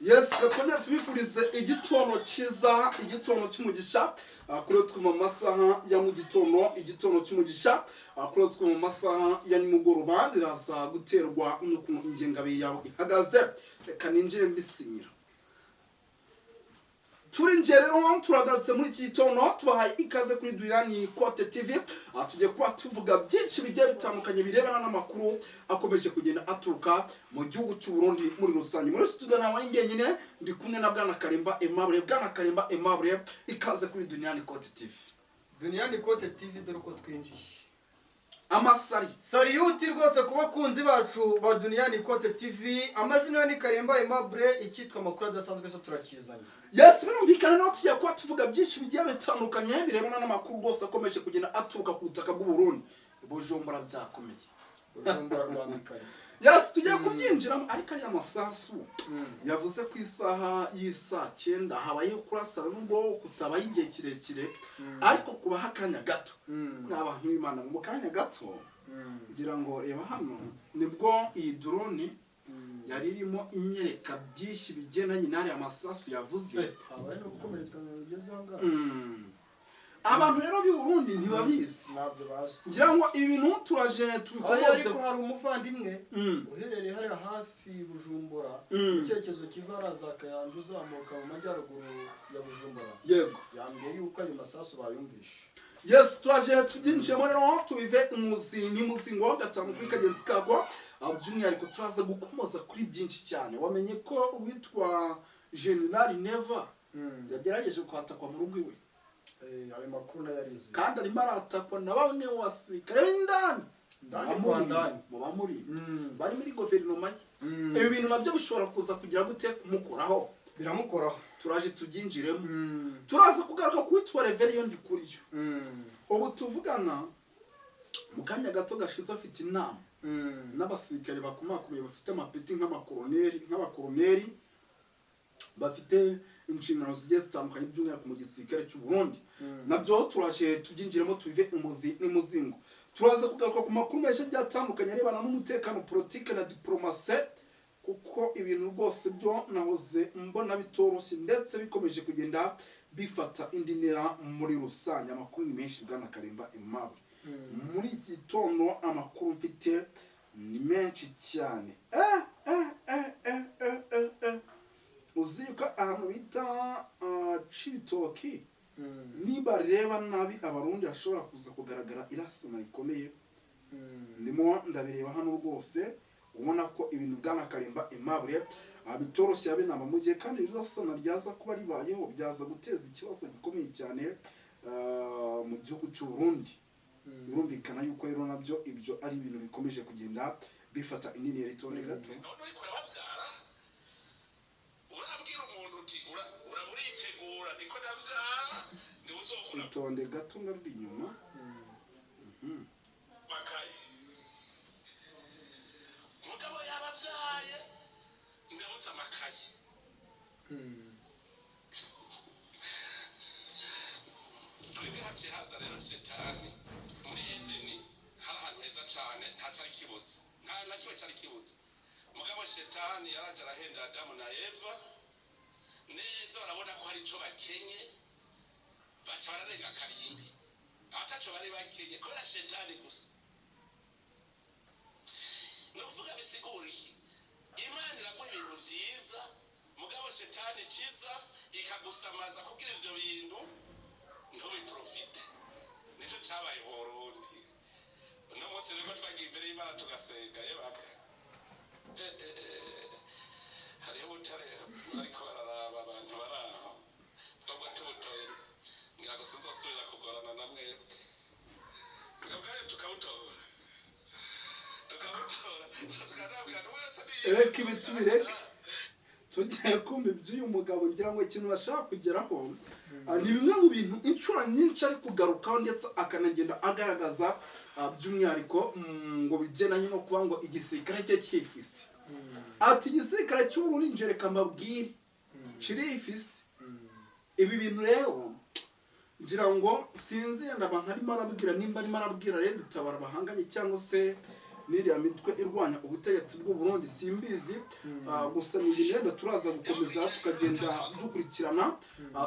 Yes, twongere tubifurize igitondo cyiza, igitondo cy'umugisha. Kuri twe mu masaha ya mu gitondo, igitondo cy'umugisha. Kuri twe mu masaha ya nimugoroba, biraza guterwa n'ukuntu ingengabihe yawe ihagaze. Reka ninjire mbisinyira. Turinjiye rero, turagarutse muri iki gitondo, tubahaye ikaze kuri Duniani Kote TV. Tugiye kuba tuvuga byinshi bigiye bitandukanye birebana n'amakuru akomeje kugenda aturuka mu gihugu cy'u Burundi muri rusange. Muri studio ntabwo ari njyenyine, ndi kumwe na Bwana Karemba Aimable. Bwana Karemba Aimable, ikaze kuri Duniani Kote TV. Duniani Kote TV, dore uko twinjiye. Amasari. Salute rwose ku bakunzi bacu ba Duniani Kote TV. Amazina ni Karemba Aimable. Icyitwa amakuru adasanzwe so turakizanye. Yes, birumvikana naho tugiye kuba tuvuga byinshi bigiye bitandukanye birebana n'amakuru rwose akomeje kugenda aturuka ku butaka bw'u Burundi. Bujumbura byakomeye. Bujumbura rwambikanye. Yes, tugiye kubyinjiramo, ariko ariya masasu yavuze ku isaha y'isaa 9 habayeho kurasana, nubwo kutabaye igihe kirekire, ariko kubaho akanya gato. Ni abantu b'Imana, mu kanya gato ngira ngo reba hano, nibwo iyi drone yari irimo inyereka byinshi bigendanye n'ariya masasu yavuze. Habaye no gukomeretswa bigeze aho ngaho. Abantu rero b'i Burundi ntibabizi. Ntabyo bazi. Ngira ngo ibi bintu turaje Aho tubikomoze. ariko hari umuvandimwe uherereye hariya hafi Bujumbura, mu cyerekezo kiva hariya za Kayanja uzamuka mu majyaruguru ya Bujumbura, yambwiye yuko ayo masasu bayumvishe. Yes, turaje tubyinjiyemo rero, tubive imuzi n'imuzingo gatanu kuri kagenzi kako. By'umwihariko turaza gukomoza kuri byinshi cyane. Wamenye ko uwitwa General Neva yagerageje kwatakwa mu rugo iwe? Ayo makuru nayo arizi. Kandi arimo aratakwa na bamwe mu basirikare b'indani. Ndani kwa ndani. Mu bamuri bari muri guverinoma ye. Ibi bintu nabyo bishobora kuza kugira gute? Kumukoraho. Biramukoraho. Turaje tubyinjiremo. Turaza kugaruka ku witwa Reverien Ndikuriyo. Ubu tuvugana, mu kanya gato gashize, afite inama n'abasirikare bakomakomeye bafite amapeti nk'abakoroneri bafite inshingano zigiye zitandukanye, by'umwihariko mu gisirikare cy'u Burundi. Nabyo turaje tubyinjiremo, tubive imuzi n'imuzingo. Turaza kugaruka ku makuru menshi agiye atandukanye arebana n'umutekano, politike na diplomasi, kuko ibintu rwose byo nahoze mbona bitoroshye, ndetse bikomeje kugenda bifata indi ntera muri rusange. Amakuru ni menshi, Bwana Karemba Aimable. Muri iki gitondo amakuru mfite ni menshi cyane. Uzi ko ahantu bita Cibitoki, nibareba nabi Abarundi, hashobora kuza kugaragara irasana rikomeye. Ndimo ndabireba hano rwose, ubona ko ibintu, Bwana Karemba Aimable, bitoroshye abe naba mu gihe, kandi irasana ryaza kuba ribayeho byaza guteza ikibazo gikomeye cyane mu gihugu cy'u Burundi. Birumvikana yuko rero nabyo ibyo ari ibintu bikomeje kugenda bifata indi ntera. Itonde gato. None uriko urabavyara, urabwira umuntu uti uraba uritegura, niko ndavyara, niwe uzokura Itonde gato, ngarura inyuma. Makaye. Mugabo yabavyaye, ndabuze amakaye. Twebwe haciye haza rero shetani. Muri Edeni hari ahantu heza cane, nta cari kibuze, nta na kimwe cari kibuze. Mugabo shetani yaraje arahenda Adamu na Eva neza, barabona ko hari ico bakenye, baca bararenga karimbi ataco bari bakenye kubera shetani gusa. Ni ukuvuga bisigura iki? Imana iraguha ibintu vyiza, mugabo shetani ikiza ikagusamaza kugira ivyo bintu ntubiprofite. Nico cabaye mu Burundi. Uno munsi rero twagiye imbere y'Imana tugasenga, yebaga hariho ubutare bariko bararaba abantu bari aho, twebwe tubutoye ngira ngo sinzosubira kugorana na mwebwe. Ubwayo tukabutora, tukanabwira wese. Reka ibi tubireke, tugiye kumva iby'uyu mugabo. Ngira ngo ikintu bashaka kugeraho ni bimwe mu bintu inshuro nyinshi ari kugarukaho, ndetse akanagenda agaragaza, by'umwihariko ngo bigendanye no kuba ngo igisirikare cye cyifise. Ati igisirikare cy'Uburundi, nje reka mbabwire, kirifise. Ibi bintu rero ngira ngo sinzi yenda abantu arimo arabwira, nimba arimo arabwira rero dutabara bahanganye cyangwa se N'iriya mitwe irwanya ubutegetsi bw'u Burundi, simbizi. Gusa ni ibintu wenda turaza gukomeza tukagenda dukurikirana,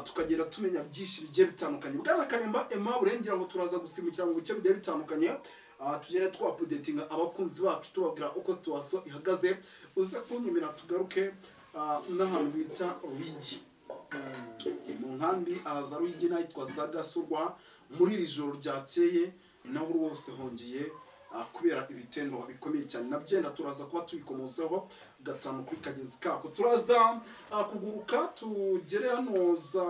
tukagenda tumenya byinshi bigiye bitandukanye. Bwana Karemba Aimable, ngira ngo turaza gusimbukira mu bice bigiye bitandukanye, tugende twaupdatinga abakunzi bacu, tubabwira uko situation ihagaze. Uze kunyemera tugaruke n'ahantu bita Ruyigi, mu nkambi ahaza Ruyigi n'ahitwa za Gasurwa. Muri iri joro ryakeye naho rwose hongeye kubera ibitendo bikomeye cyane, nabyo yenda turaza kuba tubikomozaho gatanu kuri kagenzi kako. Turaza kuguruka tugere hano za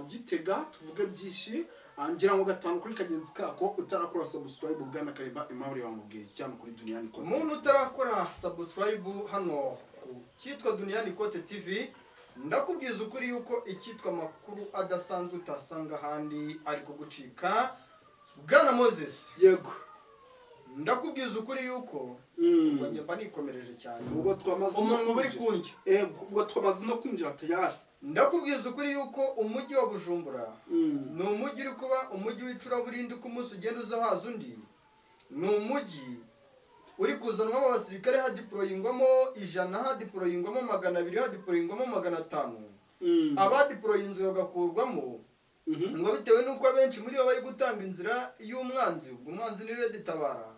Gitega, tuvuge byinshi. Ngira ngo gatanu kuri kagenzi kako. Utarakora subscribe, Bwana Karemba Aimable, bamubwiye cyane kuri Duniyani Kote. Umuntu utarakora subscribe hano ku cyitwa Duniyani Kote TV, ndakubwiza ukuri yuko icyitwa amakuru adasanzwe utasanga ahandi ari kugucika. Bwana Moses, Yego. ndakubwiza ukuri yuko ubwo njye mba nikomereje cyane. Ubwo twamaze no Umuntu buri kwinjira. kundya. Ego, ubwo twamaze no kwinjira tayari. Ndakubwiza ukuri yuko umujyi wa Bujumbura ni umujyi uri kuba umujyi w'icuraburindi. Uko umunsi ugenda uza haza undi, ni umujyi uri kuzanwamo abasirikare, hadeployingwamo 100, hadeployingwamo 200, hadeployingwamo 500. Abadeployinzwe bagakurwamo ngo bitewe n'uko abenshi muri bo bari gutanga inzira y'umwanzi. Ubwo umwanzi ni Red Tabara.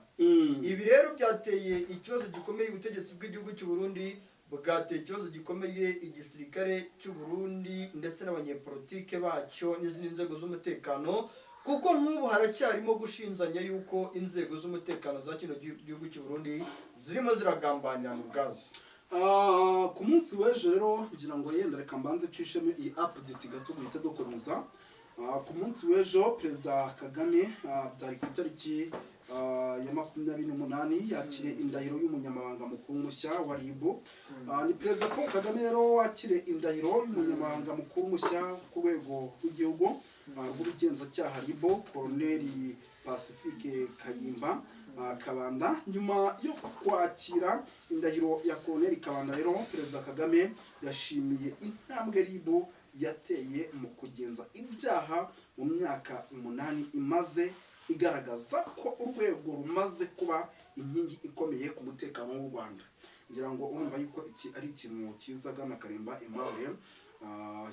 Ibi rero byateye ikibazo gikomeye ubutegetsi bw'igihugu cy'u Burundi, bwateye ikibazo gikomeye igisirikare cy'u Burundi ndetse n'abanyepolitike bacyo n'izindi nzego z'umutekano, kuko nk'ubu haracyarimo gushinzanya yuko inzego z'umutekano za kino gihugu cy'u Burundi zirimo ziragambanirana ubwazo. Ku munsi w'ejo rero, ngira ngo yenda reka mbanze nshishemo iyi update gato duhite dukomeza. Ku munsi w'ejo Perezida Kagame, byari ku itariki ya 28, yakiriye indahiro y'umunyamabanga mukuru mushya wa RIB. Ni Perezida Paul Kagame rero wakiriye indahiro y'umunyamabanga mukuru mushya ku rwego rw'igihugu rw'ubugenzacyaha RIB, Koloneli Pacifique Kayimba Kabanda. Nyuma yo kwakira indahiro ya Koloneli Kabanda rero, Perezida Kagame yashimiye intambwe RIB yateye mu kugenza ibyaha mu myaka 8 imaze, igaragaza ko urwego rumaze kuba inkingi ikomeye ku mutekano w'u Rwanda. Ngira ngo urumva yuko iki ari ikintu cyiza, Bwana Karemba Aimable,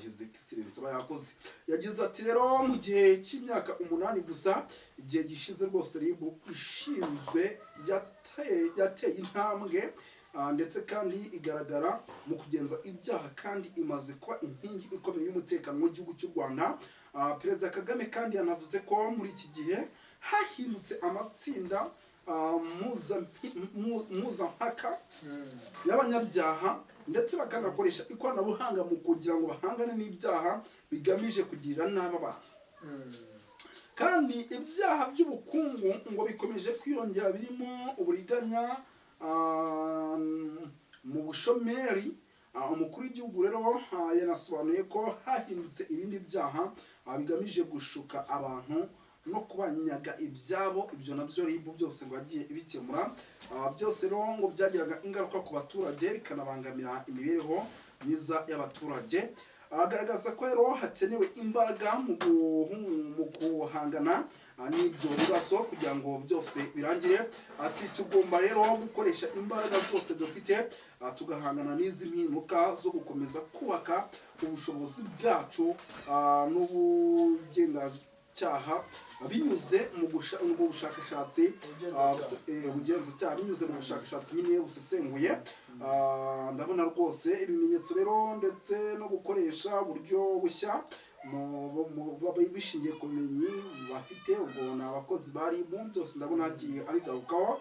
His Excellence aba yakoze. Yagize ati rero mu gihe cy'imyaka 8 gusa, igihe gishize rwose RIB ishinzwe, yateye intambwe, ndetse kandi igaragara mu kugenza ibyaha, kandi imaze kuba inkingi ikomeye y'umutekano w'igihugu cy'u Rwanda. Perezida Kagame kandi yanavuze ko muri iki gihe hahindutse amatsinda mpuzampaka y'abanyabyaha, ndetse bakanakoresha ikoranabuhanga mu kugira ngo bahangane n'ibyaha bigamije kugirira nabi abantu. Kandi ibyaha by'ubukungu ngo bikomeje kwiyongera, birimo uburiganya mu bushomeri. Umukuru w'igihugu rero yanasobanuye ko hahindutse ibindi byaha bigamije gushuka abantu no kubanyaga ibyabo. Ibyo nabyo RIB byose ngo yagiye ibikemura. Byose rero ngo byagiraga ingaruka ku baturage, bikanabangamira imibereho myiza y'abaturage. Agaragaza ko rero hakenewe imbaraga mu guhangana n'ibyo bibazo kugira ngo byose birangire. Ati tugomba rero gukoresha imbaraga zose dufite, tugahangana n'izi mpinduka zo gukomeza kubaka ubushobozi bwacu n'ubugenzacyaha binyuze mu bushakashatsi, ubugenzacyaha binyuze mu bushakashatsi nyine busesenguye. Ndabona rwose ibimenyetso rero, ndetse no gukoresha uburyo bushya bishingiye ku bumenyi bafite. Ubwo ni abakozi ba RIB, byose ndabona hagiye abigarukaho.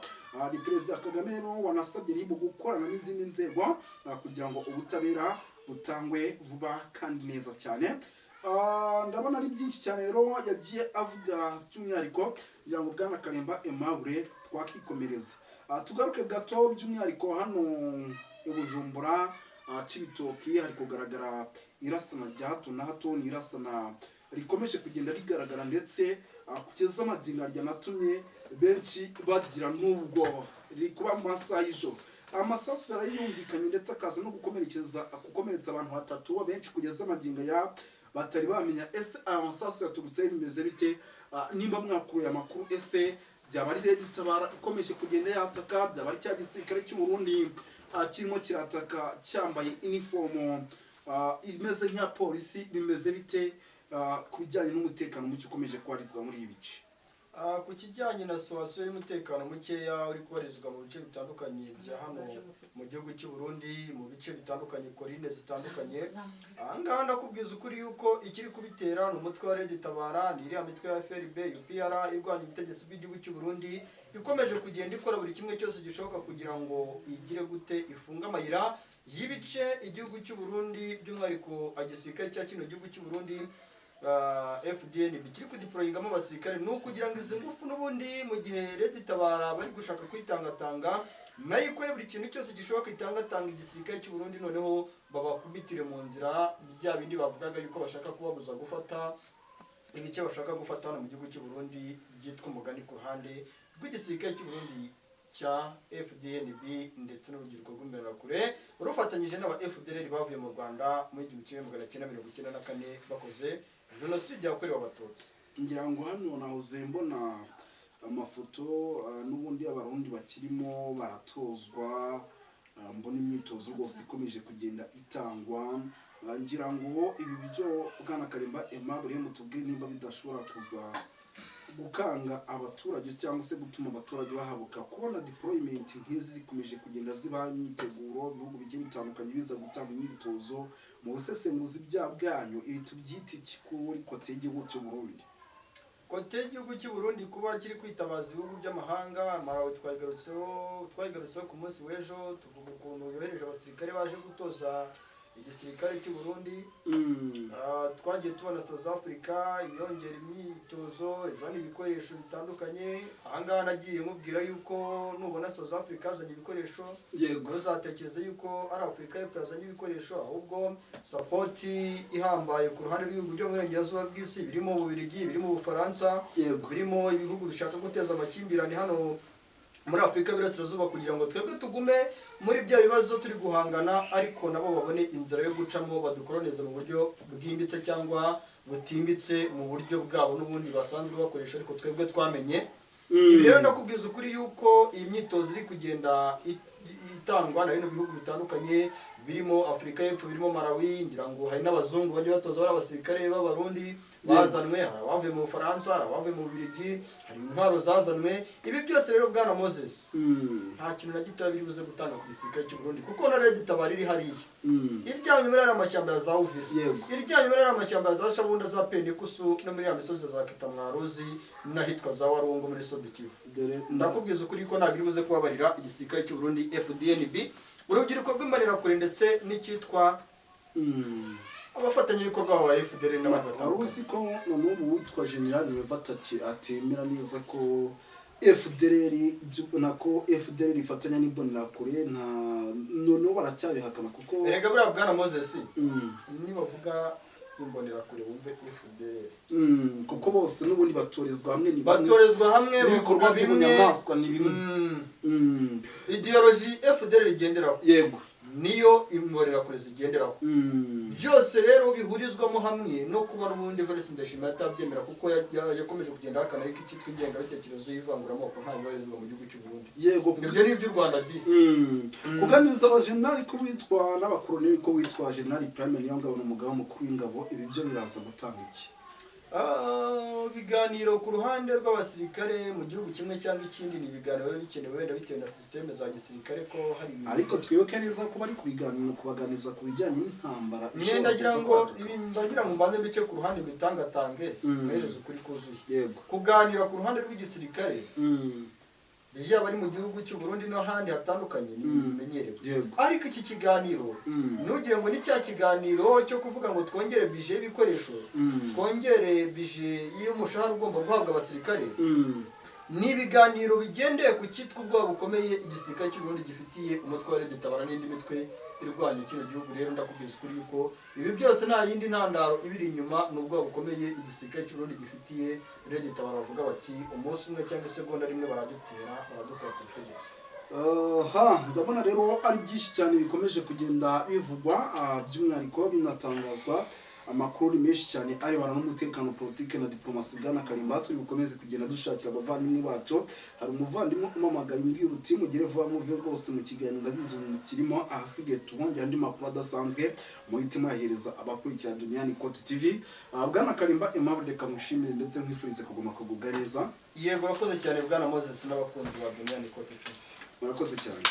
Ni Perezida Kagame rero wanasabye RIB gukorana n'izindi nzego kugira ngo ubutabera butangwe vuba kandi neza cyane. Ndabona ari byinshi cyane rero yagiye avuga by'umwihariko. Kugira ngo Bwana Karemba Aimable twakikomereza. Tugaruke gato by'umwihariko hano i Bujumbura, Cibitoki, hari kugaragara irasana rya hato na hato. Ni irasana rikomeje kugenda rigaragara, ndetse kugeza amagingo ryanatumye benshi bagira n'ubwoba. Riri kuba mu masaha y'ijoro, amasasu yarayumvikanye, ndetse akaza no gukomeretsa abantu batatu. Benshi kugeza amagingo ya batari bamenya ese aya masasu yaturutse, bimeze bite? Nimba mwakuye amakuru, ese byaba bimeze bite? Byaba ari Red Tabara ikomeje kugenda yataka, byaba ari cya gisirikare cy'u Burundi kirimo kirataka cyambaye inifomo imeze nk'iya polisi? Bimeze bite ku bijyanye n'umutekano muke ukomeje kubarizwa muri ibi bice? Ku kijyanye na situation y'umutekano mukeya uri kubarizwa mu bice bitandukanye bya hano mu gihugu cy'u Burundi, mu bice bitandukanye, collines zitandukanye, ahangaha ndakubwiza ukuri yuko ikiri kubitera ni umutwe wa Red Tabara, ni iriya mitwe ya FRB, UPR irwanya ubutegetsi bw'igihugu cy'u Burundi, ikomeje kugenda ikora buri kimwe cyose gishoboka kugira ngo igire gute, ifunge amayira y'ibice igihugu cy'u Burundi, by'umwihariko igisirikare cya kino gihugu cy'u Burundi, FDN, kiri kudeployingamo abasirikare. Ni ukugira ngo izi ngufu n'ubundi, mu gihe Red Tabara bari gushaka kwitangatanga, nayo ikore buri kintu cyose gishoboka itangatanga igisirikare cy'u Burundi, noneho babakubitire mu nzira bya bindi bavugaga yuko bashaka kubabuza gufata ibice bashaka gufata hano mu gihugu cy'u Burundi, byitwa umugani ku ruhande rw'igisirikare cy'u Burundi cya FDNB ndetse n'urubyiruko rw'imberakure rufatanyije n'aba FDLR bavuye mu Rwanda muri 1994 bakoze jenoside yakorewe Abatutsi. Ngira ngo hano nahoze mbona amafoto n'ubundi Abarundi bakirimo baratozwa, mbona imyitozo rwose ikomeje kugenda itangwa. Ngira ngo ibi byo, bwana Karimba Aimable, mutubwire nimba bidashobora kuza gukanga abaturage cyangwa se gutuma abaturage bahabuka kubona deployment nk'izi zikomeje kugenda ziba, imyiteguro, ibihugu bigiye bitandukanye biza gutanga imyitozo. Mu busesenguzi bya bwanyu, ibi tubyita iki kuri côté y'igihugu cy'u Burundi? Côté y'igihugu cy'u Burundi, kuba kiri kwitabaza ibihugu by'amahanga, Malawi twayigarutseho ku munsi w'ejo, tuvuga ukuntu yohereje abasirikare baje gutoza igisirikare cy'u Burundi. Twagiye tubona South Africa yongera imyitozo, izana ibikoresho bitandukanye. Ahangaha nagiye mubwira yuko nubona South Africa yazanye ibikoresho, ntuzatekereze yuko ari Afurika y'Epfo yazanye ibikoresho, ahubwo support ihambaye ku ruhande rw'ibihugu byo mu burengerazuba bw'isi, birimo Ububiligi, birimo Ubufaransa, birimo ibihugu bishaka guteza amakimbirane hano muri Afurika y'Iburasirazuba, kugira ngo twebwe tugume muri bya bibazo turi guhangana, ariko nabo babone inzira yo gucamo badukolonize mu buryo bwimbitse cyangwa butimbitse, mu buryo bwabo n'ubundi basanzwe bakoresha, ariko twebwe twamenye. Ibi rero ndakubwiza ukuri yuko iyi myitozo iri kugenda itangwa na bino bihugu bitandukanye, birimo Afurika y'Epfo, birimo Malawi, ngira ngo hari n'abazungu bajya batoza bari abasirikare b'Abarundi bazanwe, hari abavuye mu Bufaransa, hari abavuye mu Bubiligi, hari intwaro zazanwe. Ibi byose rero, bwana Moses, nta kintu na gitoya biri buze gutanga ku gisirikare cy'u Burundi, kuko na Red Tabara iri hariya iryamye muri ariya mashyamba ya za Uvira, iryamye muri ariya mashyamba ya za Shabunda, za Penikusu, no muri ya misozi ya za Kitamwaruzi n'ahitwa za Warungu muri Sud Kivu, Dore ndakubwiza ukuri ko ntabwo iri buze kubabarira igisirikare cy'u Burundi, FDNB, urubyiruko rw'Imbonerakure, ndetse n'icyitwa abafatanyabikorwa ba FDL n'abandi Wari batandukanye. uzi ko noneho ubu witwa General Neva atemera neza ko FDLR nako FDLR ifatanya n'Imbonerakure? Nta noneho baracyabihakana kuko Erega buriya, bwana Moses, nibavuga Imbonerakure wumve FDL. Kuko bose n'ubundi batorezwa hamwe, ni bamwe. Batorezwa hamwe, N'ibikorwa bavuga bimwe. by'ubunyamaswa ni bimwe. Ideology FDL igenderaho niyo Imbonerakure zigenderaho. Byose rero bihurizwamo hamwe no kuba n'ubundi Evariste Ndayishimiye atabyemera, kuko yakomeje kugenda ahakana yuko icyitwa ingengabitekerezo y'ivanguramoko nta bibarizwa mu gihugu cy'u Burundi. Ibyo ni iby'u Rwanda di. Kuganiriza abajenerali ko witwa n'abakoroneli, ko witwa General Prime Niyongabo n'umugaba mukuru w'ingabo, ibi byo biraza gutanga iki? Ibiganiro ku ruhande rw'abasirikare mu gihugu kimwe cyangwa ikindi ni ibiganiro biba bikenewe, wenda bitewe na système za gisirikare, ko hari ibintu. Ariko twibuke neza ko bari kubiganira, kubaganiza ku bijyanye n'intambara Nyine ishobora ndagira kuza ngo kwaduka. ibi ndagira ngo mbanze mbice ku ruhande, mbitangatange, mpereze ukuri kuzuye. Kuganira ku ruhande rw'igisirikare, yaba ari mu gihugu cy'u Burundi n'ahandi hatandukanye, ni ibintu bimenyerewe. Ariko iki kiganiro, ntugire ngo ni cya kiganiro cyo kuvuga ngo twongere budget y'ibikoresho, twongere budget y'umushahara ugomba guhabwa abasirikare. Ni ibiganiro bigendeye ku cyitwa ubwoba bukomeye igisirikare cy'u Burundi gifitiye umutwe wa Red Tabara n'indi mitwe irwanya kino gihugu. Rero ndakubwiza ukuri yuko ibi byose nta yindi ntandaro ibiri inyuma, ni ubwoba bukomeye igisirikare cy'u Burundi gifitiye Red Tabara. Bavuga bati umunsi umwe cyangwa isegonda rimwe baradutera, baradukora ku butegetsi. Aha ndabona rero ari byinshi cyane bikomeje kugenda bivugwa, by'umwihariko binatangazwa. Amakuru ni menshi cyane arebana n'umutekano, politike na diplomasi. Bwana Karimba, turi bukomeze kugenda dushakira abavandimwe bacu. Hari umuvandimwe umamagaye umbwira uti: "Mugire vuba muve rwose mu kiganiro, ndabizi ubu kirimo." Ahasigaye tubongere andi makuru adasanzwe, muhite muyahereza abakurikira Duniani Kote TV. Bwana Karimba Aimable, reka mushimire ndetse nkwifurize kuguma kugubwa neza. Yego, urakoze cyane, bwana Moses, n'abakunzi ba Duniani Kote TV. Murakoze cyane.